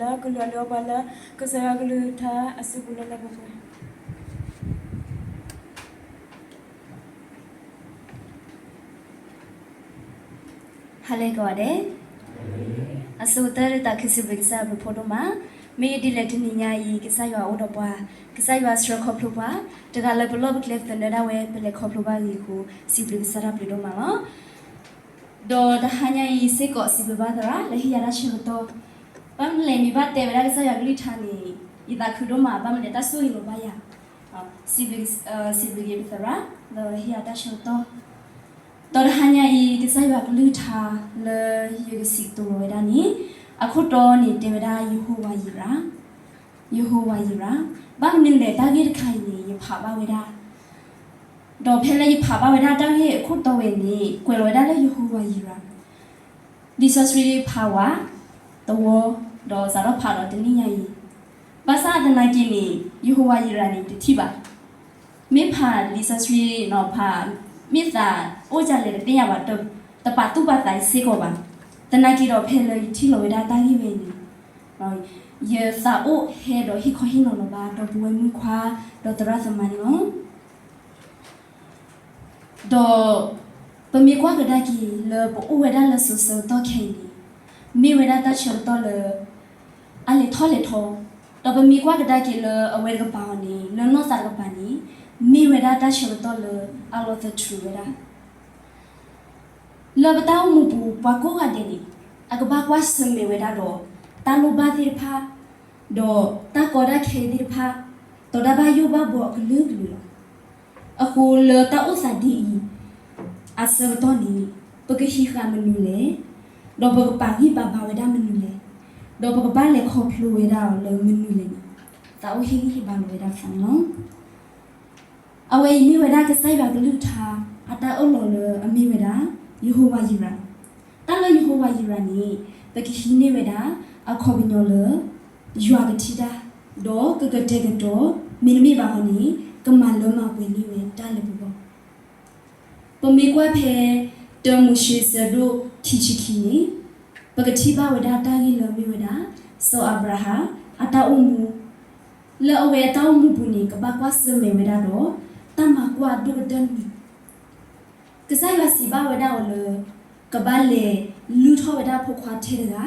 လၢကလုၢ်အလုၢ်အီၣ်ပှၤလၢ ကစၢ်ယွၤကလုၢ်ကထါအစုပူၤလၢလၢပှဲၤပှဲၤ ဟါလၢဂီၤဒဲး, အဆိကတၢၢ်ဒီးသးခုစံးဘျုးကစၢ်ယွၤဘျုးဖှိၣ်ဒိၣ်မး, မ့ၢ်ဒ်လဲၣ်တနံၤညါအံၤ ကစၢ်ယွၤအိၣ်ဒီးပှၤ, ကစၢ်ယွၤဆှၢခီဖျိပှၤ, တဂၤလၢပလီၢ်ပကျဲပသနၢၣ်ဒၣ်ဝဲ ပလဲၤခီဖျိဘၣ်ဂ့ၤအဃိ စံးဘျုးကစၢ်ယွၤဘျုးဒိၣ်မးလီၤ. ဒီးတဟါညါအံၤစ့ၢ်ကီး စံးဘျုးဘၣ်သရၣ် လၢဟ့ၣ်ယၤတၢ်ဆၢကတီၢ်, ဘၣ်မနုၤလဲၣ် မ့ၢ်ဘၣ်တဲဝဲဒၣ်ကစၢ်ယွၤကလုၢ်ကထါန့ၣ် ယသးခုဒိၣ်မး ဘၣ်မနုၤလဲၣ် တၢ်ဆိၣ်ဂ့ၤလီၤဘၣ်ယၤ, စံးဘျုး, စံးဘျုးက့ၤပသရၣ် လၢဟ့ၣ်ယၤတၢ်ဆၢကတီၢ်, ဒီးတဟါညါအံၤ ကစၢ်ယွၤကလုၢ်ကထါလၢယကစံးကတိၤလီၤဝဲဒၣ်န့ၣ် အခိၣ်တီန့ၣ်တဲဝဲဒၣ် ယဟိဝၤယံၤရး, ယဟိဝၤယံၤရး, ဘၣ်မနုၤလဲၣ် တၢ်ဂ့ၢ်တခါအံၤန့ၣ် ယဖးဘၣ်ဝဲဒၣ် ဒီးဖဲလၢယဖးဘၣ်ဝဲဒၣ်တၢ်ဂ့ၢ်အခိၣ်တီဝဲန့ၣ် ကွဲးလီၤဝဲဒၣ်လၢယဟိဝၤယံၤရး, လံာ်စီဆှံဖးဝး, သဝီ, ဒီးစးထီၣ်ဖးဒီးတနံၣ်ညါအံၤ, ဘၣ်ဆၣ်သနာ်က့န့ၣ် ယဟိဝၤယံၤရးန့ၣ် တထံၣ်ဘၣ်. မ့ၢ်ဖးလံာ်စီဆှံနီၤဖး, မ့ၢ်သးအိၣ်ဒ်လဲၣ်တသ့ၣ်ညါဘၣ်, တပာ်သူၣ်ပာ်သးစ့ၢ်ကီးဘၣ်. သနာ်က့ဒီးဖဲလၢယထံၣ်လီၤဝဲဒၣ်တၢ်ဂ့ၢ်ဝဲန့ၣ် ယသးအိၣ်ဟဲဒီးဟ့ၣ်ခီဟ့ၣ်နီၤလီၤဘၣ် ဒီပုၢ်ဝဲၢ်မုၣ်ခွါ ဒီးသရၣ်သမါန့ၣ်လီၤ. ဒီးပမ့ၢ်ကွၢ်ကဒါက့ၤလၢပအိၣ်ဝဲဒၣ်လၢစိၤဆၢကတီၢ်ခဲအံၤန့ၣ် မ့ၢ်ဝဲဒၣ်တၢ်ဆၢကတီၢ်လၢ အလဲၤထီၣ်လဲၤထီ, ဒီးပမ့ၢ်ကွၢ်ကဒါက့ၤလၢအဝဲတကပၤအီၤန့ၣ် လၢနီၢ်သးတကပၤန့ၣ် မ့ၢ်ဝဲဒၣ်တၢ်ဆၢကတီၢ်လၢအလီၤသထြူးဝဲဒၣ် လၢပတၢ်အိၣ်မူပူၤ ပှၤကိးဂၤဒဲးန့ၣ် အကဘၣ်ကွၢ်ဆၢၣ်မဲာ်ဝဲဒၣ်ဒီး တၢ်လိၣ်ဘၣ်သ့ၣ်တဖၣ်, ဒီးတၢ်ကီတၢ်ခဲသ့ၣ်တဖၣ်, ဒီးတၢ်ဘၣ်ယိၣ်ဘၣ်ဘှီအကလုာ်ကလုာ်လီၤ. အဃိလၢတၢ်အိၣ်သးဒ်အံၤ အဆၢကတီၢ်န့ၣ် ပကဟံးဃာ်မနုၤလဲၣ်, ဒီးပကပာ်ဂံၢ်ပာ်ဘါဝဲဒၣ်မနုၤလဲၣ်, ဒီးပကဘၣ်လဲၤခီဖျိဝဲဒၣ်အီၤလၢမနုၤလဲၣ်န့ၣ် သးအိၣ်ဟ့ၣ်ဂံၢ်ဟ့ၣ်ဘါလီၤဝဲဒၣ်ပသးန့ၣ်လီၤ. အဝဲအံၤမ့ၢ်ဝဲဒၣ်ကစၢ်ယွၤကလုၢ်ကထါ အတၢ်အၢၣ်လီၤလၢအမ့ၢ်ဝဲဒၣ် ယဟိဝၤယံၤရး, တၢ်လၢယဟိဝၤယံၤရးန့ၣ် ပကဟံးန့ၢ်ဝဲဒၣ် အခီပညီလၢ ယွၤကထံၣ်တၢ်, ဒီးကကတဲာ်ကတီၤ, မ့တမ့ၢ်ဘၣ်အီၤန့ၣ် ကမၤလၢမၤပှဲၤန့ၢ်ဝဲတၢ်လၢပဂီၢ် ပမ့ၢ်ကွၢ်ဖဲ တၢမိၤၡ့ဆၢဒိၣ်ခံဆံခံန့ၣ် ပကထံၣ်ဘၣ်ဝဲဒၣ်တၢ်ဂ့ၢ်လၢမ့ၢ်ဝဲဒၣ် စီၤအၤဘြၤဟၣ် အတၢ်အိၣ်မူ, လၢအဝဲအတၢ်အိၣ်မူပူၤန့ၣ် ကဘၣ်ကွၢ်ဆၢၣ်မဲာ်ဝဲဒၣ်ဒီး တၢ်မၤကွၢ်ဒိၣ်ကတၢၢ်န့ၣ် ကစၢ်ယွၤစံးဘၣ်ဝဲဒၣ်အီၤလၢ ကဘၣ်လဲၤလုၢ်ထီၣ်ဝဲဒၣ်အဖိခွါထဲတဂၤ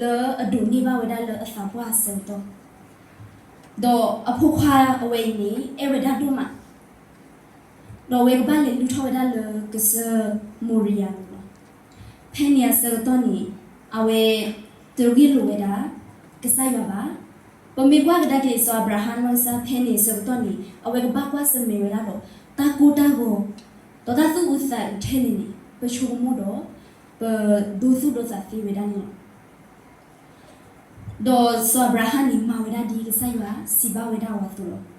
လၢအဒိးန့ၢ်ဘၣ်ဝဲဒၣ်လၢအသးပှၢ်အဆၢကတီၢ်, ဒီးအဖိခွါအဝဲအံၤန့ၣ် အဲၣ်ဝဲဒၣ်ဒိၣ်မး ဒီးအဝဲကဘၣ်လဲၤလုၢ်ထီၣ်ဝဲဒၣ်လၢကစၢၢ်မိၤရံယၤန့ၣ်လီၤ. ဖဲန့ၣ်အဆၢကတီၢ်န့ၣ် အဝဲတရ့လိာ်ဝဲဒၣ် ကစၢ်ယွၤဘၣ်. ပမ့ၢ်ကွၢ်ကဒါက့ၤ စီၤအၤဘြၤဟၣ်နီၢ်ကစၢ် ဖဲန့ၣ်အဆၢကတီၢ်န့ၣ် အဝဲကဘၣ်ကွၢ်ဆၢၣ်မဲာ်ဝဲဒၣ်ဒီး တၢ်ကိၢ်တၢ်ဂီၤ ဒီးတၢ်သူၣ်အုးသးအုးထဲန့ၣ်န့ၣ် ပဆိကမိၣ်ဒီး ပဒိသူၣ်ဒိသးသ့ဝဲဒၣ်န့ၣ်လီၤ. ဒီးစီၤအၤဘြၤဟၣ်န့ၣ် မၤဝဲဒၣ်ဒ်ကစၢ်ယွၤစံးဘၣ်ဝဲဒၣ်အီၤအသိးလီၤ.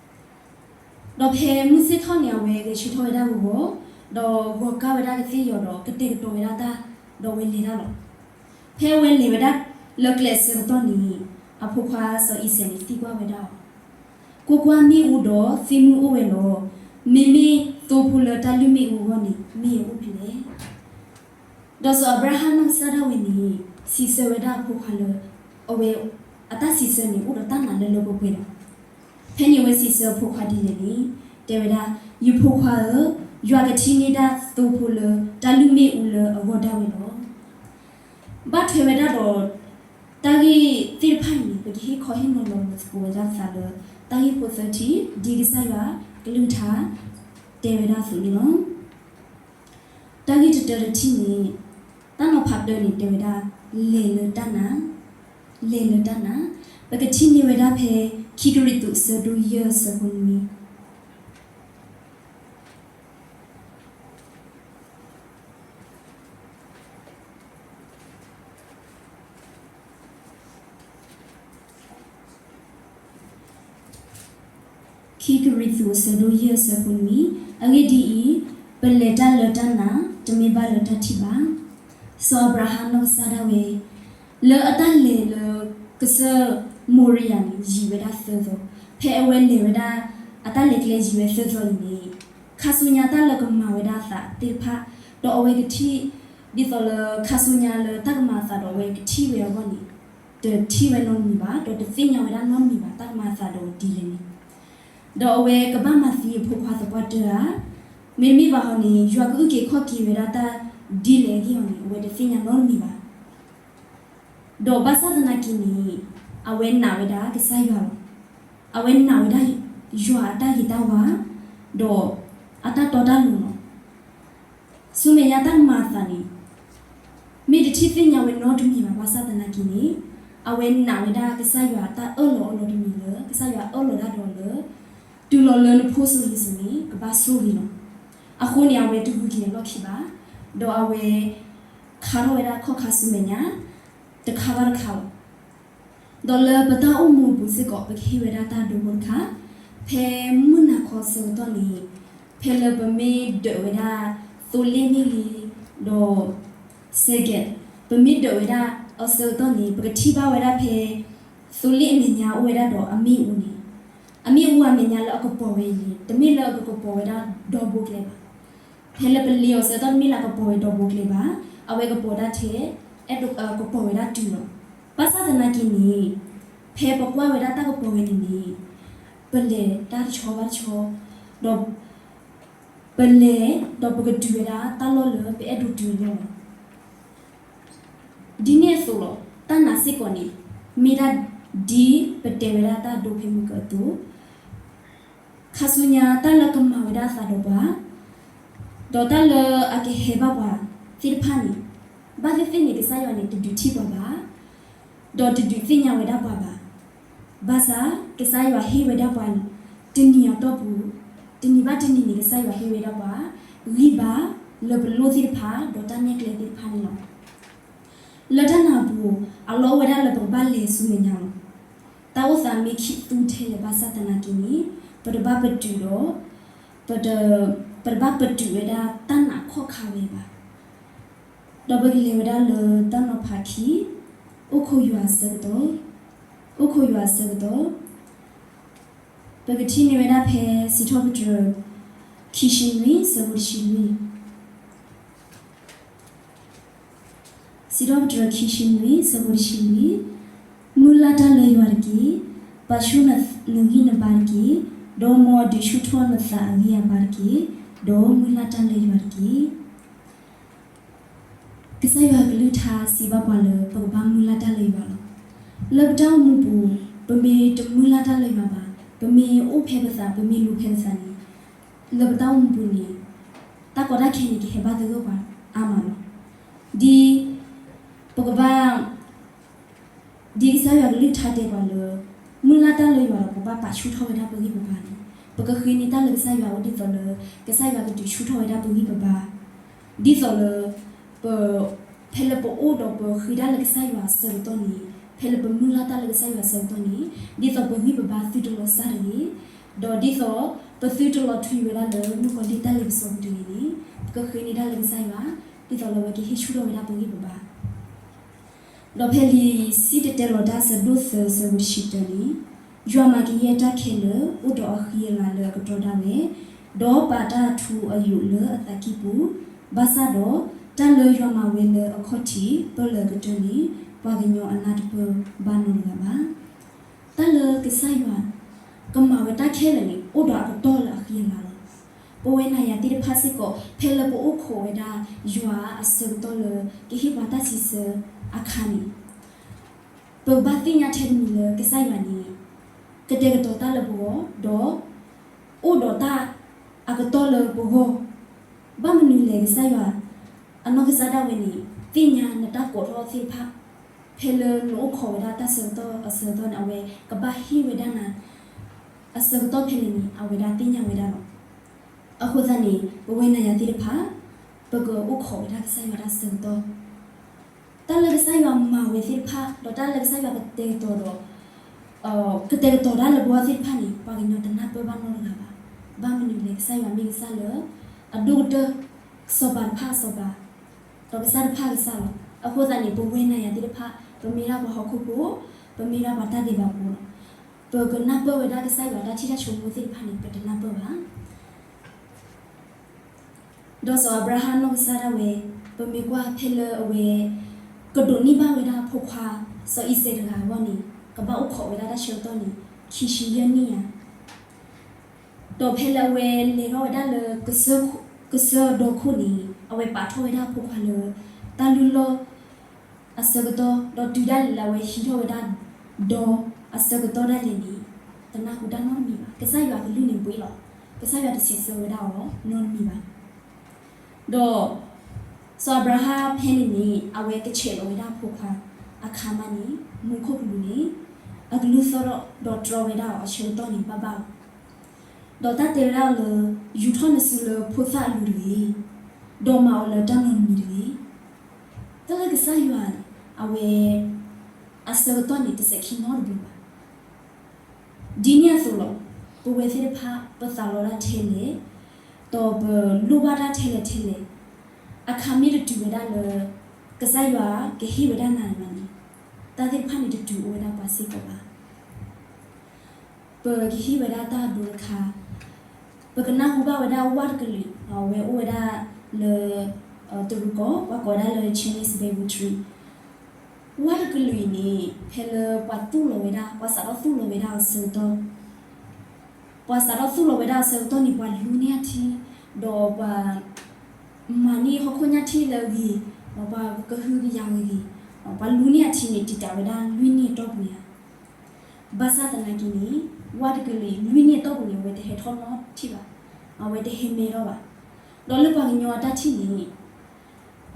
ဒီးဖဲမုၢ်ဆ့ၣ်ထီၣ်န့ၣ် အဝဲဂဲၤဆၢထၢၣ်ဝဲဒၣ်ဂီၤဂီၤ, ဒီးဂီၤကၢ်ဝဲဒၣ်ကသ့ၣ်ယီၤဒီး ကတဲာ်ကတီၤဝဲဒၣ်တၢ်, ဒီးအဝဲလဲၤတၢ်လီၤ. ဖဲအဝဲလဲၤဝဲဒၣ်လၢကျဲအဆၢကတီၢ်န့ၣ် အဖိခွါစီၤအံၤစဲးန့ၣ် သံကွၢ်ဝဲဒၣ်အီၤ, ကွၢ်ကွၢ်, မ့ၣ်အူဒီးသ့ၣ်မုၢ်အိၣ်ဝဲလီၤ. မ့မ့ၢ်သိဖိလၢတၢ်လုၢ်မ့ၣ်အူအဂီၢ်န့ၣ် မ့ၢ်အအိၣ်ဖဲလဲၣ်. ဒီးစီၤအၤဘြၤဟၣ်နီၢ်ကစၢ်ဒၣ်ဝဲန့ၣ် စံးဆၢဝဲဒၣ်အဖိခွါလၢ အဝဲအတၢ်စံးဆၢန့ၣ် အိၣ်ဒီးတၢ်နာ်လၢလၢပှဲၤပှဲၤလီၤ. ဖဲန့ၣ်အဝဲစံးဆၢအဖိခွါဒ်လဲၣ်န့ၣ် တဲဝဲဒၣ်, ယဖိခွါဧၢ, ယွၤကထံၣ်န့ၢ်ဒၣ်သိဖိလၢတၢ်လုၢ်မ့ၣ်အူလၢအဂီၢ်ဒၣ်ဝဲလီၤ. ဘၣ်ထွဲဝဲဒၣ်ဒီး တၢ်ဂ့ၢ်သ့ၣ်တဖၣ်အံၤန့ၣ် ပကဟ့ၣ်ခီဟ့ၣ်နီၤလီၤသကိးဝဲဒၣ်သးလၢ တၢ်ဂ့ၢ်ဖိသၢထံၣ် ဒ်ကစၢ်ယွၤကလုၢ်ကထါ တဲဝဲဒၣ်အသိးန့ၣ်လီၤ. တၢ်ဂ့ၢ်တတၢတထံၣ်န့ၣ် တၢ်နီၤဖးတၢန့ၣ် တဲဝဲဒၣ် လဲၤလၢတၢ်နာ်, လဲၤလၢတၢ်နာ်, ပကထံၣ်န့ၢ်ဝဲဒၣ်ဖဲ ခံကရံၣ်သူး အဆၢဒိၣ်ယဲၢ် အဆၢဖိနွံ ခံကရံၣ်သူး အဆၢဒိၣ်ယဲၢ် အဆၢဖိနွံ, အဂ့ၢ်ဒ်အံၤ, ပလဲၤတၢ်လၢတၢ်နာ်, တမ့ၢ်ဘၣ်လၢတၢ်ထံၣ်ဘၣ်. စီၤအၤဘြၤဟၣ်နီၢ်ကစၢ်ဒၣ်ဝဲ လၢအတၢ်လဲၤလၢကစၢၢ်မိၤရံယၤန့ၣ် ယံာ်ဝဲဒၣ်သၢသီ, ဖဲအဝဲလဲၤဝဲဒၣ် အတၢ်လဲၤကျဲယံာ်ဝဲသၢသီအံၤန့ၣ် ခါဆူညါတၢ်လၢကမၤဝဲဒၣ်အသးသ့ၣ်တဖၣ်, ဒီးအဝဲကထံၣ် ဒ်သိးလၢခါဆူညါလၢတၢ်ကမၤအသးဒီးအဝဲကထံၣ်ဝဲအဂီၢ်န့ၣ် တထံၣ်ဝဲနီတမံၤဘၣ်, ဒီးတသ့ၣ်ညါဝဲဒၣ်နီတမံၤဘၣ် တၢ်ကမၤအသးဒီးဒ်လဲၣ်န့ၣ်. ဒီးအဝဲကဘၣ်မၤသံအဖိခွါသပှၢ်တၢၢ်ဧါ, မ့တမ့ၢ်ဘၣ်ဟီန့ၣ် ယွၤကအုၣ်က့ၤခီၣ်က့ၤဝဲဒၣ်တၢ်ဒ်လဲၣ်အဂ့ၢ်အီၤန့ၣ် အဝဲတသ့ၣ်ညါနီတမံၤဘၣ်. ဒီးဘၣ်ဆၣ်သနာ်က့န့ၣ် အဝဲနာ်ဝဲဒၣ်ကစၢ်ယွၤလီၤ. အဝဲနာ်ဝဲဒၣ်ယွၤအတၢ်ဂ့ၤတၢ်ဝါ, ဒီးအတၢ်တီတၢ်လိၤလီၤ. ဆူမဲာ်ညါတၢ်ကမၤအသးန့ၣ် မ့ၢ်တထံၣ်သ့ၣ်ညါဝဲနီတမံၤဘၣ် ဘၣ်ဆၣ်သနာ်က့န့ၣ် အဝဲနာ်ဝဲဒၣ်ကစၢ်ယွၤအတၢ်အၢၣ်လီၤအီလီၤတမံၤလၢ ကစၢ်ယွၤအၢၣ်လီၤတၢ်ဒီးလၢ တုၤလီၤလၢနဖိစိၤလံၤစိၤန့ၣ် ကဘၣ်ဆိၣ်ဂ့ၤလီၤ. အဃိန့ၣ် အဝဲတဂုာ်က့ၤအလီၢ်ခံဘၣ်, ဒီးအဝဲခါထီၣ်ဝဲဒၣ်ခီၣ်ခါဆူမဲာ်ညါ တခါဘၣ်တခါလီၤ. ဒီးလၢပတၢ်အိၣ်မူအပူၤစ့ၢ်ကီး ပကဟ့ၣ်ဝဲဒၣ်တၢ်ဒိဖိတခါ, ဖဲမုၢ်နၤခီအဆၢကတီၢ်န့ၣ် ဖဲလၢပမ့ၢ်ဒၢးဝဲဒၣ်သိလ့ၣ်မ့ၢ်ဂ့ၤ, ဒီး စဲကဲး, ပမ့ၢ်ဒၢးဝဲဒၣ်အဆၢကတီၢ်န့ၣ် ပကထံၣ်ဘၣ်ဝဲဒၣ်ဖဲ သိလ့ၣ်အမဲာ်ညါအိၣ်ဝဲဒၣ်ဒီးအမ့ၣ်အူန့ၣ်, အမ့ၣ်အူအမဲာ်ညါလၢအကပီၤဝဲအံၤန့ၣ် တမ့ၢ်လၢအကကပီၤဝဲဒၣ်ဒီဘိကျဲဘၣ်. ဖဲလၢပလ့ၤအီၤအဆၢကတီၢ် တမ့ၢ်လၢအကပီၤဝဲဒီဘိကျဲဘၣ်, အဝဲကပီၤဒၣ်ထဲ အဲၣ်ဒိးကပီၤဝဲဒၣ်တုၤလီၤ. ဘၣ်ဆၣ်သနာ်က့န့ၣ် ဖဲပကွၢ်ဝဲဒၣ်တၢ်ကပီၤဝဲန့ၣ်န့ၣ် ပလဲၤတၢ်တဆီဘၣ်တဆီ, ဒီး ပလဲၤ ဒီးပကတုၤဝဲဒၣ်တၢ်လီၢ်လၢပအဲၣ်ဒိးတုၤအလီၢ်လီၤ. ဒ်န့ၣ်အသိးလီၤ, တၢ်နာ်စ့ၢ်ကီးန့ၣ် မ့ၢ်ဒၣ်ဒ်ပတဲဝဲဒၣ်တၢ်ဒိဖဲမုၢ်ကၢအသိး, ခါဆူညါတၢ်လၢကမၤဝဲဒၣ်အသးဒီးပှၤ ဒီးတၢ်လၢအကဟဲဘၣ်ပှၤသ့ၣ်တဖၣ်န့ၣ် ဘၣ်သ့ၣ်သ့ၣ်န့ၣ် ကစၢ်ယွၤန့ၣ် တဒုးထံၣ်ပှၤဘၣ်, ဒီးတဒုးသ့ၣ်ညါဝဲဒၣ်ပှၤဘၣ်. ဘၣ်ဆၣ် ကစၢ်ယွၤဟ့ၣ်ဝဲဒၣ်ပှၤ တနံၤအတီၢ်ပူၤ, တနံၤဘၣ်တနံၤန့ၣ် ကစၢ်ယွၤဟ့ၣ်ဝဲဒၣ်ပှၤ ဂံၢ်ဘါလၢပလိၣ်သ့ၣ်တဖၣ် ဒီးတၢ်နဲၣ်ကျဲသ့ၣ်တဖၣ်န့ၣ်လီၤ. လၢတၢ်နာ်အပူၤ အလီၢ်အိၣ်ဝဲဒၣ်လၢပကဘၣ်လဲၤဆူမဲာ်ညါလီၤ. တၢ်အိၣ်သးမ့ၢ်ခံးသူထဲလဲၣ်ဘၣ်ဆၣ်သနာ်က့န့ၣ် ပတဘၣ်ပတုာ်ဒီး ပတ ပတဘၣ်ပတုာ်ဝဲဒၣ်တၢ်နာ်ခီၣ်ခါဝဲဘၣ်. ဒီးပကလဲၤဝဲဒၣ်လၢတၢ်နီၤဖးခံ, အိၣ်ခိးယွၤအဆၢကတီၢ်, အိၣ်ခိးယွၤအဆၢကတီၢ်, ပကထံၣ်န့ၢ်ဝဲဒၣ်ဖဲ စံးထီၣ်ပတြၢၤ ခံဆံနွံ ဆၢဖိတဆံလွံၢ် စံးထီၣ်ပတြၢၤ ခံဆံနွံ ဆၢဖိတဆံလွံၢ်, မုၢ်လၢ်တၢ်လၢယွၤတက့ၢ်, ပာ်ဆူၣ်နဂံၢ်နဘါတက့ၢ်, ဒီးမ်အဒုးဆူၣ်ထီၣ်နသးအဂံၢ်အဘါတက့ၢ်, ဒီးမုၢ်လၢ်တၢ်လၢယွၤတက့ၢ်. ကစၢ်ယွၤအကလုၢ်ကထါစံးဘၣ်ပှၤလၢ ပကဘၣ်မုၢ်လၢ်တၢ်လၢယွၤလီၤ. လၢပတၢ်အိၣ်မူပူၤ ပမ့ၢ်တမုၢ်လၢ်တၢ်လၢယွၤဘၣ်, ပမ့ၢ်အိၣ်ဖဲပသး ပမ့ၢ်လူၤဖဲပသးန့ၣ် လၢပတၢ်အိၣ်မူပူၤန့ၣ် တၢ်ကီတၢ်ခဲန့ၣ် ကဟဲဘၣ်သဂၢၢ်ပှၤအါမးလီၤ. ဒ်ပကဘၣ် ဒ်ကစၢ်ယွၤကလုၢ်ကထါတဲပှၤလၢ မုၢ်လၢ်တၢ်လၢယွၤဒီး ပကဘၣ်ပာ်ဆူၣ်ထီၣ်ဝဲဒၣ်ပဂံၢ်ပဘါန့ၣ် ပကဃ့န့ၢ်တၢ်လၢကစၢ်ယွၤအိၣ်ဒ်သိးလၢ ကစၢ်ယွၤကဒုးဆူၣ်ထီၣ်ဝဲဒၣ်ပဂံၢ်ပဘါ ဒ်သိးလၢ ပ ဖဲလၢပအိၣ်ဒီးပဃ့တၢ်လၢကစၢ်ယွၤအဆၢကတီၢ်န့ၣ် ဖဲလၢပမုၢ်လၢ်တၢ်လၢကစၢ်ယွၤအဆၢကတီၢ်န့ၣ် ဒ်သိးပဂံၢ်ပဘါသုတလီၤစၢ်တဂ့ၤ, ဒီးဒ်သိးပသုတလီၤထွံဝဲဒၣ်လၢမုၣ်ကီၤလံၢ်တၢ်လ့ပစီပူၤတဂ့ၤန့ၣ် ပကဃ့န့ၢ်တၢ်လၢကစၢ်ယွၤ ဒ်သိးလၢအဝဲကဟ့ၣ်ဆူၣ်ထီၣ်ဝဲဒၣ်ပဂံၢ်ပဘါ ဒီးဖဲလံာ်စံၣ်တဲၤတဲလီၤတၢ်အဆၢဒိၣ်သၢ အဆၢဖိတဆံတၢန့ၣ်, ယွၤမၤကယဲၢ်တၢ်ခဲလၢာ် အိၣ်ဒီးအဃံအလၤလၢအကတီၢ်ဒၣ်ဝဲ, ဒီးပာ်တၢ်အထူအယိာ်လၢအသးကံၢ်ပူၤ, ဘၣ်ဆၣ်ဒီး တၢ်လၢယွၤမၤဝဲလၢအခီၣ်ထံး ပၢၢ်လၢအကတၢၢ်န့ၣ် ပှၤကညီအနၢ်တပၢၢ်ဘၣ်နီတဂၤဘၣ်. တၢ်လၢကစၢ်ယွၤ ကမၤဝဲတၢ်ခဲလၢာ်န့ၣ် အိၣ်ဒီးအကတီၢ်လၢအဃံအလၤလီၤ. ပဝဲနၤယၤသ့ၣ်တဖၣ်စ့ၢ်ကီး ဖဲလၢပအိၣ်ခိးဝဲဒၣ်ယွၤအဆၢကတီၢ်လၢ ကဟ့ၣ်ပှၤတၢ်စံးဆၢအခါန့ၣ် ပကဘၣ်သ့ၣ်ညါထဲတမံၤလၢကစၢ်ယွၤန့ၣ် ကတဲာ်ကတီၤတၢ်လၢပဂီၢ် ဒီး အိၣ်ဒီးတၢ်အကတီၢ်လၢပဂီၢ် ဘၣ်မနုၤလဲၣ်ကစၢ်ယွၤ အနီၢ်ကစၢ်ဒၣ်ဝဲန့ၣ် သ့ၣ်ညါနတၢ်ကိးထီၣ်သ့ၣ်တဖၣ် ဖဲလၢနအိၣ်ခိးဝဲဒၣ်တၢ်ဆၢကတီၢ်အဆၢကတီၢ်န့ၣ် အဝဲကဘၣ်ဟ့ၣ်ဝဲဒၣ်နၤ အဆၢကတီၢ်ဖဲလဲၣ်န့ၣ် အဝဲဒၣ်သ့ၣ်ညါဝဲဒၣ်လီၤ. အဃိသတးန့ၣ် ပဝဲနၤယၤသ့ၣ်တဖၣ် ပကအိၣ်ခိးဝဲဒၣ်ကစၢ်ယွၤတၢ်ဆၢကတီၢ် တၢ်လၢကစၢ်ယွၤမၤဝဲသ့ၣ်တဖၣ် ဒီးတၢ်လၢကစၢ်ယွၤကတဲာ်ကတီၤဒီး ကတဲာ်ကတီၤတၢ်လၢပဂီၢ်သ့ၣ်တဖၣ်န့ၣ် ပှၤကညီတနၢ်ပၢၢ်ဘၣ်နီတဂၤဘၣ်. ဘၣ်မနုၤလဲၣ် ကစၢ်ယွၤမ့ၢ်ကစၢ်လၢ အဒိၣ်ကတၢၢ် စီၤပၤတဖၣ်အစီၤပၤ ဒီးကစၢ်တဖၣ်အကစၢ်လီၤ. အဃိသတးန့ၣ် ပဝဲနၤယၤသ့ၣ်တဖၣ် ပမ့ၢ်ဒၣ်ပှၤဟီၣ်ခိၣ်ဖိ ပမ့ၢ်ဒၣ်ပှၤတၢ်ဒဲးဘးဖိလီၤ. ပကနၢ်ပၢၢ်ဝဲဒၣ်ကစၢ်ယွၤတၢ်ထံၣ်တၢ်ဆိကမိၣ်သ့ၣ်တဖၣ်န့ၣ် ပတနၢ်ပၢၢ်ဘၣ်. ဒီးစီၤအၤဘြၤဟၣ်နီၢ်ကစၢ်ဒၣ်ဝဲ ပမ့ၢ်ကွၢ်ဖဲလၢအဝဲ ကဒိးန့ၢ်ဘၣ်ဝဲဒၣ်အဖိခွါ စီၤအံၤစဲးတဂၤအဂီၢ်န့ၣ် ကဘၣ်အိၣ်ခိးဝဲဒၣ်တၢ်ဆၢကတီၢ်န့ၣ် ခံဆံယဲၢ်နံၣ်ဧါ. ဒီးဖဲလၢအဝဲလဲၤထီၣ်ဝဲဒၣ်လၢ ကစၢၢ်ဒီခိၣ်န့ၣ် အဝဲပာ်ထီၣ်ဝဲဒၣ်အဖိခွါလၢ တၢ်လုၢ်လီၢ်အဆၢကတီၢ် ဒီးတုၤဒၣ်လဲာ်လၢအဝဲဟံးထီၣ်ဝဲဒၣ်ဒီအဆၢကတီၢ်ဒၣ်လဲာ်န့ၣ် တနၢ်ဟူတၢ်နီတမံၤဘၣ်. ကစၢ်ယွၤကလုၢ်န့ၣ်ဘှံးလီၤ. ကစၢ်ယွၤတစံးဆၢဝဲဒၣ်အီၤနီတမံၤဘၣ်. ဒီး စီၤအၤဘြၤဟၣ်ဖဲန့ၣ်န့ၣ် အဝဲကဆဲးလီၤဝဲဒၣ်အဖိခွါအခါမးန့ၣ် မူခိၣ်ကလူးန့ၣ် အကလုၢ်သီၣ်ထီၣ်ဒီးတြီဝဲဒၣ်အီၤအဆၢကတီၢ်န့ၣ် ဘၣ်ဘၣ်လီၤ. ဒီးတၢ်တဲဝဲဒၣ်လၢ ယူာ်ထီၣ်နစုလၢဖိသၣ်အလိၤတဂ့ၤ, ဒီးမၤအီၤလၢတၢ်နီတမံၤတဂ့ၤ. တၢ်လၢကစၢ်ယွၤန့ၣ် အဝဲ အဆၢကတီၢ်န့ၣ် တစဲးခံနီတဘျီဘၣ်. ဒ်န့ၣ်အသိးလီၤ. ပဝဲသ့ၣ်တဖၣ် ပသးလီတၢ်ထဲလဲၣ်, ဒီးပလိၣ်ဘၣ်တၢ်ထဲလဲၣ်ထဲလဲၣ်, အခါမ့ၢ်တတုၤဝဲဒၣ်လၢ ကစၢ်ယွၤကဟ့ၣ်ဝဲဒၣ်နၤန့ၣ် တၢ်သ့ၣ်တဖၣ်န့ၣ်တတုၤအိၣ်ဝဲဒၣ်ပှၤစ့ၢ်ကီးဘၣ်. ပကဟ့ၣ်ဝဲဒၣ်တၢ်အဒိတခါ, ပကနၢ်ဟူဘၣ်ဝဲဒၣ်ဝၣ်တကလုာ် အဝဲအိၣ်ဝဲဒၣ်လၢ တရူးကီၢ် ပှၤကိးဝဲဒၣ်လၢ Chinese Bay Tree ဝၣ်တကလုာ်အံၤန့ၣ် ဖဲလၢပှၤသူၣ်လီၤဝဲဒၣ် ပှၤစးထီၣ်သူၣ်လီၤဝဲဒၣ်အဆၢကတီၢ်, ပှၤစးထီၣ်သူၣ်လီၤဝဲဒၣ်အဆၢကတီၢ်န့ၣ် ပှၤလူန့ၢ်အထံ, ဒီးပှၤ မၤန့ၢ်ဟီၣ်ခိၣ်ညၣ်ထံၣ်လၢအဂ့ၤ, ဒီးပှၤကဟုကယာ်ဂ့ၤဂ့ၤ, ပှၤလူန့ၢ်အထံန့ၣ် တံာ်တာ်ဝဲဒၣ်လွံၢ်နံၣ်အတီၢ်ပူၤန့ၣ်ဧါ. ဘၣ်ဆၣ်သနာ်က့န့ၣ် ဝၣ်တကလုာ်အံၤ လွံၢ်နံၣ်အတီၢ်ပူၤန့ၣ် အဝဲတဟဲထီၣ်နီတထံၣ်ဘၣ်, အဝဲတဟဲမဲထီၣ်ဘၣ်. ဒီးလၢပှၤကညီအတၢ်ထံၣ်န့ၣ် ပှၤကဆိကမိၣ်ဝဲ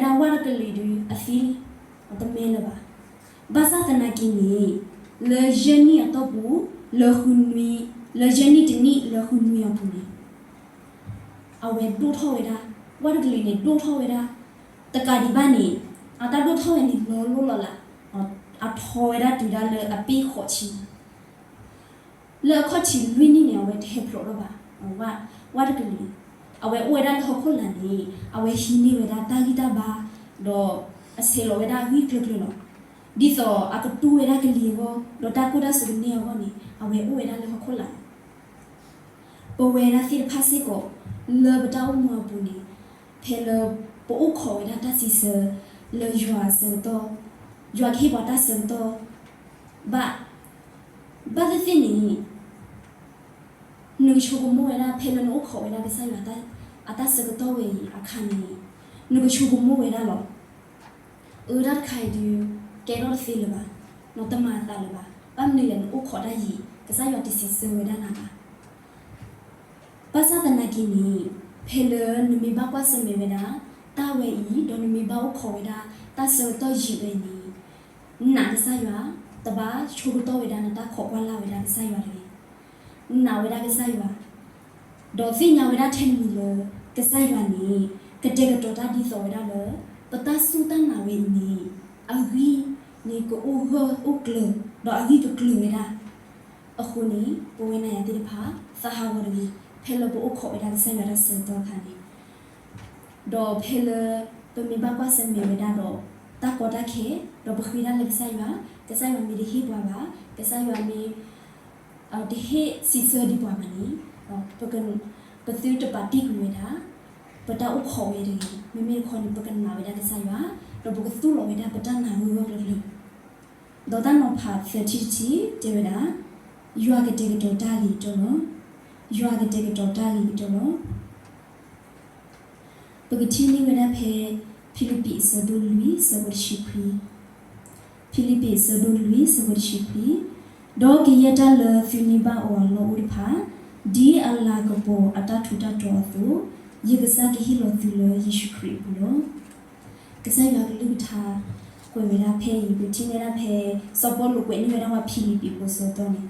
ဒၣ်ဝၣ်တကလုာ်အံၤဒုးအသံလံ, တမဲလၢၤဘၣ်. ဘၣ်ဆၣ်သနာ်က့န့ၣ် လၢယဲၢ်နံၣ်အတီၢ်ပူၤ လၢဃုနွံ, လၢယဲၢ်နံၣ်တနံၣ်လၢဃုနွံအပူၤန့ၣ် အဝဲဒိၣ်ထီၣ်ဝဲဒၣ်, ဝၣ်တကလုာ်န့ၣ် ဒိၣ်ထီၣ်ဝဲဒၣ်, တကးဒံးဘၣ်န့ၣ် အတၢ်ဒိၣ်ထီၣ်ဝဲန့ၣ် လီၤလိၢ်လီၤလး, အထီဝဲဒၣ်တုၤဒၣ်လၢအပ့ၢ်ဃိးဆံ လၢအခီၣ်ထံးလွံၢ်နံၣ်န့ၣ် အဝဲတဟဲဖျိးထီၣ်ဘၣ်. ဝၣ်တကလုာ်န့ၣ် အဝဲအိၣ်ဝဲဒၣ်လၢဟီၣ်ခိၣ်လာ်န့ၣ် အဝဲဟံးန့ၢ်ဝဲဒၣ်တၢ်ဂံၢ်တၢ်ဘါ, ဒီးအဆဲးလီၤဝဲဒၣ်အဂ့ၢ်ကျၢၤကျၢၤလီၤ. ဒ်သိးအကတူၢ်ဝဲဒၣ်ကလံၤအဂီၢ် ဒီးတၢ်ကိၢ်တၢ်စူၤကန့ၢ်အဂီၢ်န့ၣ် အဝဲအိၣ်ဝဲဒၣ်လၢဟီၣ်ခိၣ်လာ်န့ၣ် ပဝဲဒၣ်သ့ၣ်တဖၣ်စ့ၢ်ကီး လၢပတၢ်အိၣ်မူအပူၤန့ၣ် ဖဲလၢပအိၣ်ခိးဝဲဒၣ်တၢ်စံးဆၢလၢယွၤအဆၢကတီၢ်, ယွၤကဟ့ၣ်ပှၤတၢ်ဆၢကတီၢ်ဘၣ်, ဘၣ်သ့ၣ်သ့ၣ်န့ၣ် နကဆိကမိၣ်ဝဲဒၣ် ဖဲလၢနအိၣ်ခိးဝဲဒၣ်ကစၢ်ယွၤအတၢ်ဆၢကတီၢ်ဝဲအံၤအခါန့ၣ် နကဆိကမိၣ်ဝဲဒၣ်လီၤ. အၢ တၢ်တခါအံၤဒုး ကဲထီၣ်တသ့လၢၤဘၣ်, နတမၤအသးလၢၤဘၣ်. ဘၣ်မနုၤလဲၣ် နအိၣ်ခိးတၢ်ယံာ် ကစၢ်ယွၤတစံးဆၢဝဲဒၣ်နၤဘၣ်. ဘၣ်ဆၣ်သနာ်က့န့ၣ် ဖဲလၢနမ့ၢ်ဘၣ်ကွၢ်ဆၢၣ်မဲာ်ဝဲဒၣ် တၢ်ဝဲအံၤ ဒီးနမ့ၢ်ဘၣ်အိၣ်ခိးဝဲဒၣ် တၢ်ဆၢကတီၢ်ယံာ်ဝဲန့ၣ် နာ်ကစၢ်ယွၤ, တဘၣ်ဆိကတီၢ်ဝဲဒၣ်နတၢ်ခိးကွၢ်လၢ်ဝဲဒၣ်ကစၢ်ယွၤတဂ့ၤ. နာ်ဝဲဒၣ်ကစၢ်ယွၤ, ဒီးသ့ၣ်ညါဝဲဒၣ်ထဲတမံၤလၢ ကစၢ်ယွၤန့ၣ် ကတဲာ်ကတီၤတၢ်ဒ်သိးဝဲဒၣ်လၢ ပတၢ်စူၢ်တၢ်နာ်ဝဲအံၤန့ၣ် အဂံၢ်န့ၣ်ကအိၣ်ဂၢၢ်အိၣ်ကျၢၤ ဒီးအဂံၢ်ကကျၢၤဝဲဒၣ်. အဃိန့ၣ် ပဝဲနၤယၤသ့ၣ်တဖၣ် သးဟးဂီၤတဂ့ၤ ဖဲလၢပအိၣ်ခိးဝဲဒၣ်ကစၢ်ယွၤတၢ်ဆၢကတီၢ်အခါန့ၣ် ဒီးဖဲလၢ ပမ့ၢ်ဘၣ်ကွၢ်ဆၢၣ်မဲာ်ဝဲဒၣ်ဒီး တၢ်ကီတၢ်ခဲ, ဒီးပဃ့တၢ်လၢကစၢ်ယွၤ, ကစၢ်ယွၤမ့ၢ်တဟ့ၣ်ပှၤဘၣ်, ကစၢ်ယွၤမ့ၢ် တဟ့ၣ်စံးဆၢဒံးပှၤဘၣ်န့ၣ်, ပသုတပာ်တံၢ်ကွံာ်ဝဲဒၣ် ပတၢ်အိၣ်ခိးဝဲတဂ့ၤ. မ့မ့ၢ်တခီန့ၣ် ပကနာ်ဝဲဒၣ်ကစၢ်ယွၤ, ဒီးပကသူၣ်လီၤဝဲဒၣ်ပတၢ်နာ်ဂၢၢ်ဂၢၢ်ကျၢၤကျၢၤ ဒီးတၢ်နီၤဖးသၢထံၣ်တထံၣ်တဲဝဲဒၣ်, ယွၤကတဲာ်ကတီၤတၢ်ဂ့ၤကတၢၢ်လီၤ. ယွၤကတဲာ်ကတီၤတၢ်ဂ့ၤကတၢၢ်လီၤ. ပကထံၣ်န့ၢ်ဝဲဒၣ်ဖဲ ဖံလံးပံးအဆၢဒိၣ်လွံၢ် ဆၢဖိတဆံခွံ, ဖံလံးပံးအဆၢဒိၣ်လွံၢ် ဆၢဖိတဆံခွံ, ဒီးကယဲၢ်တၢ်လၢသုန့ၢ်ဘၣ်အီၤအလီၢ်အိၣ်တဖၣ်, ဒ်အလၤကပီၤအတၢ်ထူးတၢ်တီၤအသိး, ယကစၢ်ကဟ့ၣ်လီၤသုလၢယ့ၣ်ၡူးခရံာ်အပူၤလီၤ. ကစၢ်ယွၤကလုၢ်ကထါ ကွဲးဝဲဒၣ်ဖဲအံၤ ပထံၣ်န့ၢ်ဒၣ်ဖဲ စီၤပီလူးကွဲးန့ၢ်ဝဲဒၣ်ပှၤဖံလံးပံးဖိအဆၢကတီၢ်န့ၣ်,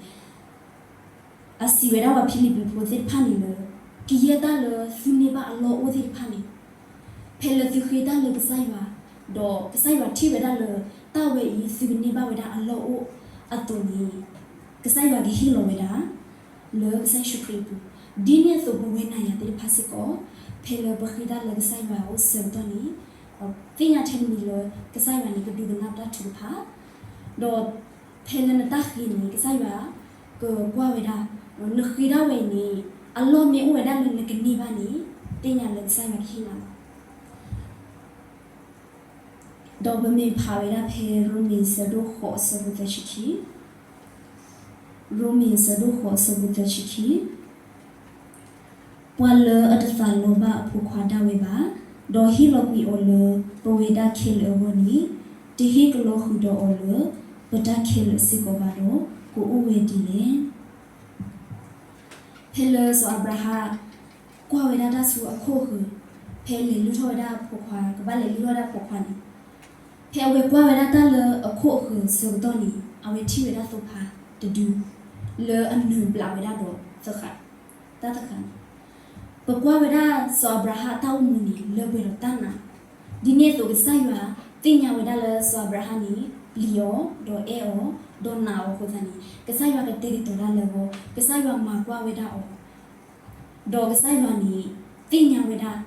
အစံးဝဲဒၣ်ပှၤဖံလံးပံးဖိသ့ၣ်တဖၣ်န့ၣ်လၢ ကယဲၢ်တၢ်လၢသုန့ၢ်ဘၣ်အလီၢ်အိၣ်သ့ၣ်တဖၣ်န့ၣ်, ဖဲလၢသုဃ့တၢ်လၢကစၢ်ယွၤ, ဒီးကစၢ်ယွၤထံၣ်ဝဲဒၣ်လၢ တၢ်ဝဲအံၤသုကန့ၢ်ဘၣ်ဝဲဒၣ်အလီၢ်အိၣ်အသိးန့ၣ်, ကစၢ်ယွၤကဟ့ၣ်လီၤဝဲဒၣ် လၢကစၢ်ယ့ၣ်ၡူးခရံာ်အပူၤ, ဒ်န့ၣ်အသိးပဝဲနၤယၤသ့ၣ်တဖၣ်စ့ၢ်ကီး, ဖဲလၢပဃ့တၢ်လၢကစၢ်ယွၤအအိၣ်အဆၢကတီၢ်န့ၣ်, သ့ၣ်ညါထဲတမံၤလၢ ကစၢ်ယွၤန့ၣ် ကဒိကနၣ်ပတၢ်ထုကဖၣ်, ဒီးဖဲလၢနတၢ်ဃ့န့ၣ် ကစၢ်ယွၤကကွၢ်ဝဲဒၣ်, နဃ့ဒၣ်ဝဲအံၤန့ၣ် အလီၢ်မ့ၢ်အိၣ်ဝဲဒၣ်လၢနကန့ၢ်ဘၣ်န့ၣ်, သ့ၣ်ညါလၢကစၢ်ယွၤကဟ့ၣ်နၤလီၤ. ဒီးပမ့ၢ်ဖးဝဲဒၣ်ဖဲရိမ့ၤအဆၢဒိၣ်ဃိးအဆၢဖိသၢဆံခံ, ရိမ့ၤအဆၢဒိၣ်ဃိးအဆၢဖိသၢဆံခံ, ပှၤလၢအတသးလီဘၣ်အဖိခွါဒၣ်ဝဲဘၣ်, ဒီးဟ့ၣ်လီၤကွံာ်အီၤလၢပဝဲဒၣ်ခဲလၢာ်အဂီၢ်န့ၣ်, တဟ့ၣ်ကလီဃုာ်ဒီးအီၤလၢပတၢ်ခဲလၢာ်စ့ၢ်ကီးဘၣ်ဒီး, ကအိၣ်ဝဲဒ်လဲၣ်. ဖဲလၢစီၤအၤဘြၤဟၣ် ကွၢ်ဝဲဒၣ်တၢ်ဆူအခိၣ်အဃၢၤ, ဖဲလဲၤလုၢ်ထီၣ်ဝဲဒၣ်အဖိခွါ, ကဘၣ်လဲၤလုၢ်ထီၣ်ဝဲဒၣ်အဖိခွါန့ၣ်, ဖဲအဝဲကွၢ်ဝဲဒၣ်တၢ်လၢအခိၣ်အဃၢၤအဆၢကတီၢ်န့ၣ်, အဝဲထံၣ်ဝဲဒၣ်သိဖါတဒု လၢအနုာ်ဘျးဝဲဒၣ်ဒီးသဃာ်, တၢ်သဃာ်န့ၣ်, ပကွၢ်ဝဲဒၣ်စီၤအၤဘြၤဟၣ်အတၢ်အိၣ်မူန့ၣ် လၢပှဲၤဒီးတၢ်နာ်, ဒ်န့ၣ်အသိးကစၢ်ယွၤသ့ၣ်ညါဝဲဒၣ်လၢစီၤအၤဘြၤဟၣ်န့ၣ် ပျံၤအီၤ, ဒီးအဲၣ်အီၤ, ဒီးနာ်အီၤအဃိသတးန့ၣ်, ကစၢ်ယွၤကတဲာ်ကတီၤဒၣ်လၢအဂီၢ်, ကစၢ်ယွၤမၤကွၢ်ဝဲဒၣ်အီၤ, ဒီးကစၢ်ယွၤန့ၣ် သ့ၣ်ညါဝဲဒၣ်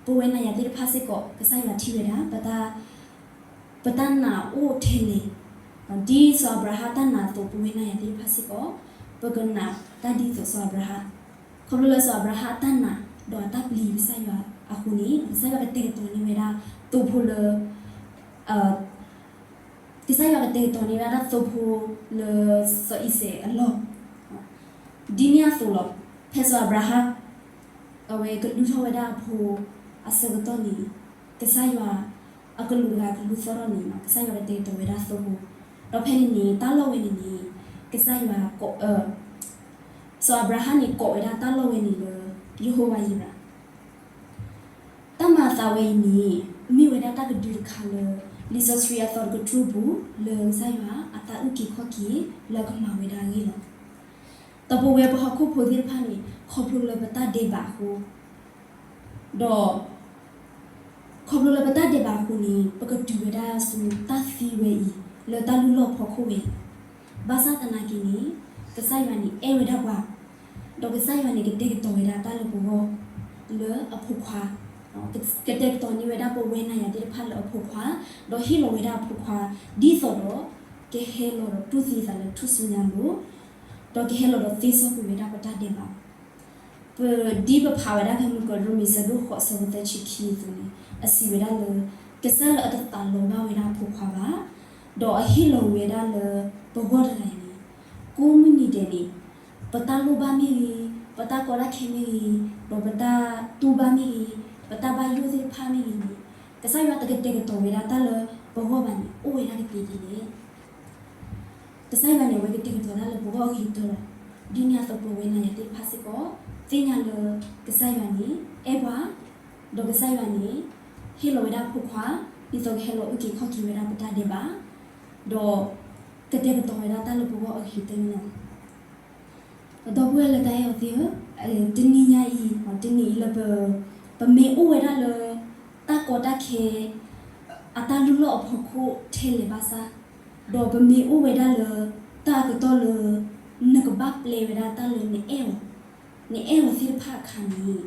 ပဝဲနၤယၤသ့ၣ်တဖၣ်စ့ၢ်ကီး, ကစၢ်ယွၤထံၣ်ဝဲဒၣ် ပတၢ်နာ်အိၣ်ထဲလဲၣ်, ဒ်စီၤအၤဘြၤဟၣ်တၢ်နာ်အသိး ပဝဲနၤယၤသ့ၣ်တဖၣ်စ့ၢ်ကီး ပကနာ်တၢ်ဒ်သိးစီၤအၤဘြၤဟၣ်, ခီဖျိလၢစီၤအၤဘြၤဟၣ်အတၢ်နာ် ဒီးအတၢ်ပျံၤကစၢ်ယွၤအဃိန့ၣ်, ကစၢ်ယွၤကတဲာ်ကတီၤန့ၢ်ဝဲဒၣ်သိဖိလၢ ကစၢ်ယွၤကတဲာ်ကတီၤန့ၢ်ဝဲဒၣ်သိဖိလၢစီၤအံၤစဲးအလီၢ်, ဒ်န့ၣ်အသိးလီၤ. ဖဲစီၤအၤဘြၤဟၣ် အဝဲကလုၢ်ထီၣ်ဝဲဒၣ်အဖိအဆၢကတီၢ်န့ၣ်, ကစၢ်ယွၤအကလူးတဂၤကလုၢ်သီၣ်ထီၣ်န့ၣ် ကစၢ်ယွၤကတဲာ်ကတီၤဝဲဒၣ်သိဖိ, ဒီးဖဲန့ၣ်န့ၣ် တၢ်လီၢ်ဝဲန့ၣ်န့ၣ် ကစၢ်ယွၤ စီၤအၤဘြၤဟၣ်န့ၣ် ကိးဝဲဒၣ်တၢ်လီၢ်ဝဲန့ၣ်လၢ ယဟိဝၤယံၤရး တၢ်မၤအသးဝဲအံၤန့ၣ် မ့ၢ်ဝဲဒၣ်တၢ်ကဒုတခါလၢ လံာ်စီဆှံအသီတကတြူၢ်ပူၤ လၢကစၢ်ယွၤအတၢ်အုၣ်က့ၤခီၣ်က့ၤလၢကမၤဝဲဒၣ်အဂ့ၢ်လီၤ. ဒီးပဝဲပှၤဟီၣ်ခိၣ်ဖိသ့ၣ်တဖၣ်န့ၣ် ခီဖျိလၢပတၢ်ဒဲးဘးအဃိ, ဒီး ခီဖျိလၢပတၢ်ဒဲးဘးအဃိန့ၣ် ပကတုၤဝဲဒၣ်ဆူတၢ်သံဝဲအံၤ လၢတၢ်လုၢ်လီၢ်ဖီခိၣ်ဝဲအံၤ, ဘၣ်ဆၣ်သနာ်က့န့ၣ် ကစၢ်ယွၤန့ၣ်အဲၣ်ဝဲဒၣ်ပှၤ, ဒီးကစၢ်ယွၤန့ၣ်ကတဲာ်ကတီၤဝဲဒၣ်တၢ်လၢပဂီၢ် လၢအဖိခွါ, ကတဲာ်ကတီၤန့ၢ်ဝဲဒၣ်ပဝဲနၤယၤသ့ၣ်တဖၣ်လၢအဖိခွါ, ဒီးဟ့ၣ်လီၤဝဲဒၣ်အဖိခွါ ဒ်သိးဒီး ကဟဲလီၤဒီးတူၢ်သံအသးလၢထူၣ်စုညါအလိၤ, ဒီးကဟဲလီၤဒီးသ့စီကွံာ်ဝဲဒၣ်ပတၢ်ဒဲးဘး ပဒ်ပဖးဝဲဒၣ်ဖဲမုၢ်ကီၤရိမ့ၤဆၢဒိၣ်ဃိးဆၢဖိသၢဆံခံအသိးန့ၣ် အစံးဝဲဒၣ်လၢ ကစၢ်လၢအတသးလီဘၣ်ဝဲဒၣ်အဖိခွါဘၣ်, ဒီးအဟ့ၣ်လီၤဝဲဒၣ်လၢပဂီၢ်တဂၤအံၤန့ၣ် ကိးမုၢ်နံၤဒဲးန့ၣ် ပတၢ်လိၣ်ဘၣ်မ့ၢ်ဂ့ၤ, ပတၢ်ကီတၢ်ခဲမ့ၢ်ဂ့ၤ, ဒီးပတၢ်တူၢ်ဘၣ်မ့ၢ်ဂ့ၤ, ပတၢ်ဘၣ်ယိၣ်သ့ၣ်တဖၣ်မ့ၢ်ဂ့ၤန့ၣ် ကစၢ်ယွၤတကတဲာ်ကတီၤဝဲဒၣ်တၢ်လၢပဂီၢ်ဘၣ်န့ၣ် အိၣ်ဝဲဒၣ်ကသ့ဒ်လဲၣ်. ကစၢ်ယွၤန့ၣ် အဝဲကတဲာ်ကတီၤတၢ်လၢပဂီၢ်အဂ့ၤကတၢၢ်လီၤ. ဒ်န့ၣ်အသိးပဝဲနၤယၤသ့ၣ်တဖၣ်စ့ၢ်ကီး သ့ၣ်ညါလၢကစၢ်ယွၤန့ၣ် အဲၣ်ပှၤ, ဒီးကစၢ်ယွၤန့ၣ် ဟ့ၣ်လီၤဝဲဒၣ်အဖိခွါ ဒ်သိးကဟဲလီၤအုၣ်က့ၤခီၣ်က့ၤဝဲဒၣ်ပတၢ်ဒဲးဘး, ဒီးကတဲာ်ကတီၤဝဲဒၣ်တၢ်လၢပဂီၢ်အဂ့ၤကတၢၢ်န့ၣ်လီၤ. ဒီပုၢ်ဝဲၢ်လၢတၢ်အဲၣ်အီၤသ့ၣ်ဧၢ, တနံၤညါအံၤ တနံၤအံၤလၢပ ပမ့ၢ်အိၣ်ဝဲဒၣ်လၢ တၢ်ကီတၢ်ခဲ အတၢ်လုၢ်လီၢ်အဖီခိၣ်ထဲလဲၣ်ဘၣ်ဆၣ်, ဒီးပမ့ၢ်အိၣ်ဝဲဒၣ်လၢ တၢ်အကတီၢ်လၢ နကဘၣ်ပျဲဝဲဒၣ်တၢ်လၢနအဲၣ်အီၤ, နအဲၣ်အီၤသ့ၣ်တဖၣ်အခါန့ၣ်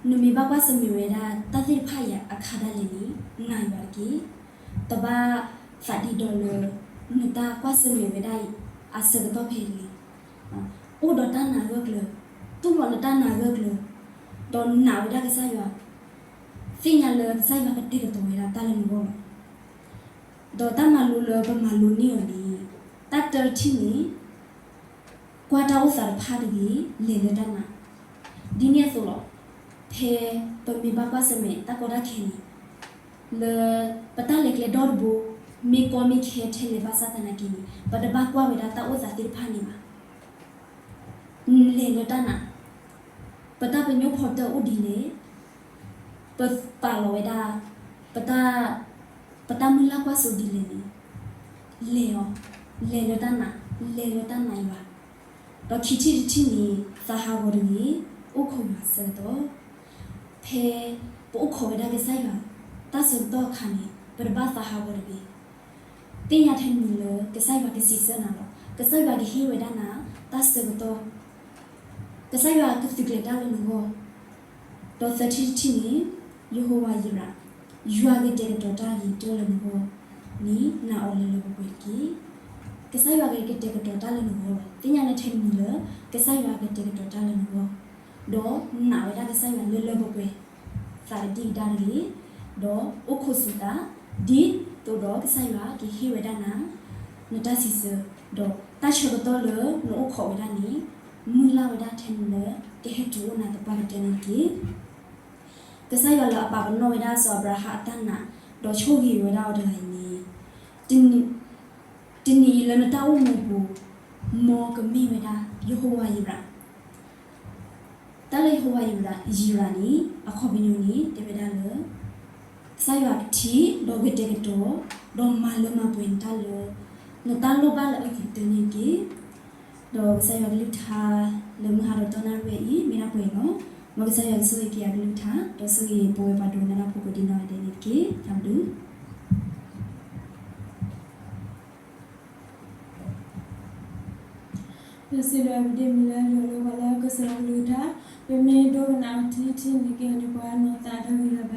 နမ့ၢ်ဘၣ်ကွၢ်ဆၢၣ်မဲာ်ဝဲဒၣ် တၢ်သ့ၣ်တဖၣ်အံၤအခါဒၣ်လဲာ်န့ၣ် နာ်ယွၤတက့ၢ်. တဘၣ်သးဒ့ဒီလၢ နတၢ်ကွၢ်ဆၢၣ်မဲာ်ဝဲဒၣ်အံၤ အဆၢကတီၢ်ဖဲအံၤတဂ့ၤ. အိၣ်ဒီးတၢ်နာ်ဂၢၢ်ကျၢၤ, တူၢ်လိာ်နတၢ်နာ်ဂၢၢ်ကျၢၤ, ဒီးနာ်ဝဲဒၣ်ကစၢ်ယွၤ, သ့ၣ်ညါလၢကစၢ်ယွၤကတဲာ်ကတီၤဝဲဒၣ်တၢ်လၢနဂီၢ်လီၤ. ဒီးတၢ်မၤလိလၢပမၤလိန့ၢ်အီၤန့ၣ်, တၢ်တၢတထံၣ်န့ၣ် ကွၢ်တၢ်အိၣ်သးတဖၣ်တဂ့ၤ, လဲၤလၢတၢ်နာ်. ဒ်န့ၣ်အသိးလီၤ. ဖဲပမ့ၢ်ဘၣ်ကွၢ်ဆၢၣ်မဲာ်တၢ်ကီတၢ်ခဲန့ၣ်, လၢပတၢ်လဲၤကျဲဒီတဘိ မ့ၢ်ကီမ့ၢ်ခဲထဲလဲၣ်ဘၣ်ဆၣ်သနာ်က့န့ၣ် ပတဘၣ်ကွၢ်ဝဲဒၣ်တၢ်အိၣ်သးသ့ၣ်တဖၣ်န့ၣ်ဘၣ်. လဲၤလၢတၢ်နာ်, ပတၢ်ပညိၣ်ဖီတၢၢ်အိၣ်ဒ်လဲၣ်, ပပာ်လီၤဝဲဒၣ် ပတၢ် ပတၢ်မုၢ်လၢ်ကွၢ်စိဒ်လဲၣ်န့ၣ်, လဲၤအီၤ, လဲၤလၢတၢ်နာ်, လဲၤလၢတၢ်နာ်ယွၤ. ဒီးခံထံၣ်တထံၣ်န့ၣ် သးဟးဂီၤတဂ့ၤ, အိၣ်ခိးယွၤဆၢကတီၢ်. ဖဲပအိၣ်ခိးဝဲဒၣ်ကစၢ်ယွၤ တၢ်ဆၢကတီၢ်အခါန့ၣ် ပတဘၣ်သးဟးဂီၤတဂ့ၤ. သ့ၣ်ညါထဲတမံၤလၢ ကစၢ်ယွၤကစံးဆၢနၤလီၤ. ကစၢ်ယွၤကဟ့ၣ်ဝဲဒၣ်နၤ တၢ်ဆၢကတီၢ် ကစၢ်ယွၤကသုးကျဲၤတၢ်လၢနဂီၢ်. ဒီးသၢထံၣ်တထံၣ်န့ၣ် ယဟိဝၤယံးရး, ယွၤကတဲာ်ကတီၤတၢ်ဂ့ၤကတၢၢ်လၢနဂီၢ်န့ၣ် နာ်အီၤလၢလၢပှဲၤပှဲၤတက့ၢ်. ကစၢ်ယွၤကတဲာ်ကတီၤတၢ်လၢနဂီၢ်လီၤ. သ့ၣ်ညါထဲတမံၤလၢ ကစၢ်ယွၤကတဲာ်ကတီၤတၢ်လၢနဂီၢ်, ဒီးနာ်ဝဲဒၣ်ကစၢ်ယွၤလၢလၢပှဲၤပှဲၤ သးတဒံၣ်တၢ်တဂ့ၤ. ဒီးအိၣ်ခိးဆူၣ်သး, ဒ်သိးဒီးကစၢ်ယွၤကဟ့ၣ်ဝဲဒၣ်နၤ နတၢ်စံးဆၢ, ဒီးတၢ်ဆၢကတီၢ်လၢနအိၣ်ခိးဝဲဒၣ်န့ၣ် မုၢ်လၢ်ဝဲဒၣ်ထဲန့ၣ်လၢ ကဟဲတုၤအိၣ်နၤသပှၢ်ကတၢၢ်န့ၣ်တက့ၢ်. ကစၢ်ယွၤလၢအပာ်ပနီၣ်ဝဲဒၣ်စီၤအၤဘြၤဟၣ်အတၢ်နာ် ဒီးဆိၣ်ဂ့ၤဝဲဒၣ်အီၤတဂၤအံၤန့ၣ်, တနံၤ, တနံၤအံၤလၢနတၢ်အိၣ်မူအပူၤ, မ်ကမ့ၢ်ဝဲဒၣ်ယဟိဝၤယံၤရး. တၢ်လၢယဟိဝၤယံၤရးန့ၣ် အခီပညီန့ၣ် တဲဝဲဒၣ်လၢ ကစၢ်ယွၤကထံၣ် ဒီးကတဲာ်ကတီၤ ဒီးမၤလၢမၤပှဲၤနတၢ်လၢ နတၢ်လိၣ်ဘၣ်လၢအဂ့ၤကတၢၢ်န့ၣ်တက့ၢ်. ဒီးကစၢ်ယွၤကလုၢ်ကထါ လၢမုၢ်ဟါဒီးတီနၣ်ရံၣ်ဝဲအံၤ မ့ၢ်ဒၣ်ပှဲၤအံၤလီၤ. မ်ကစၢ်ယွၤကဆိၣ်ဂ့ၤက့ၤအကလုၢ်ကထါ ဒီးဆိၣ်ဂ့ၤပဝဲပှၤဒိကနၣ်တၢ်ဖိကိးဒံးနီၢ်ဂၤဒဲးန့ၣ်တက့ၢ်. တၢ်ဘျုး ပစံးဘျုးပဒိၣ်မုၢ်လၢအလီၤလၢပှၤလၢကစၢ်ယွၤကလုၢ်ကထါ, ပမ့ၢ်ဒိကနၣ်အီၤထံထံန့ၣ် ကဲအီၤန့ၣ်ပှၤနီၢ်သးဒီးဂ့ၤလၢၤဘၣ်.